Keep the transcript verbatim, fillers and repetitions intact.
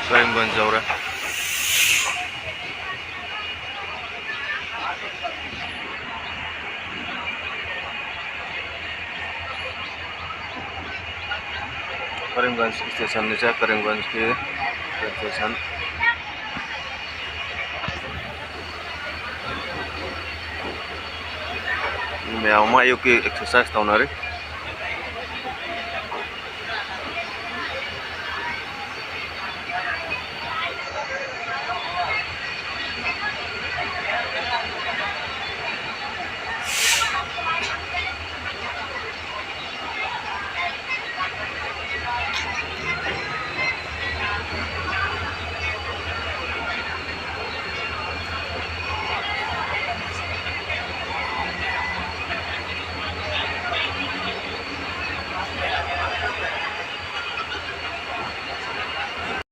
ꯀꯔꯤꯝꯒꯟꯖ ꯌꯧꯔꯦ꯫ ꯀꯔꯤꯝꯒꯟꯖ ꯁ꯭ꯇꯦꯁꯟꯅꯤ ꯁꯦ, ꯀꯔꯤꯝꯒꯟꯖꯀꯤ train station. ꯃꯤ ꯃꯌꯥꯝ ꯑꯃ ꯑꯌꯨꯛꯀꯤ ꯑꯦꯛꯁꯔꯁꯥꯏꯁ ꯇꯧꯅꯔꯤ꯫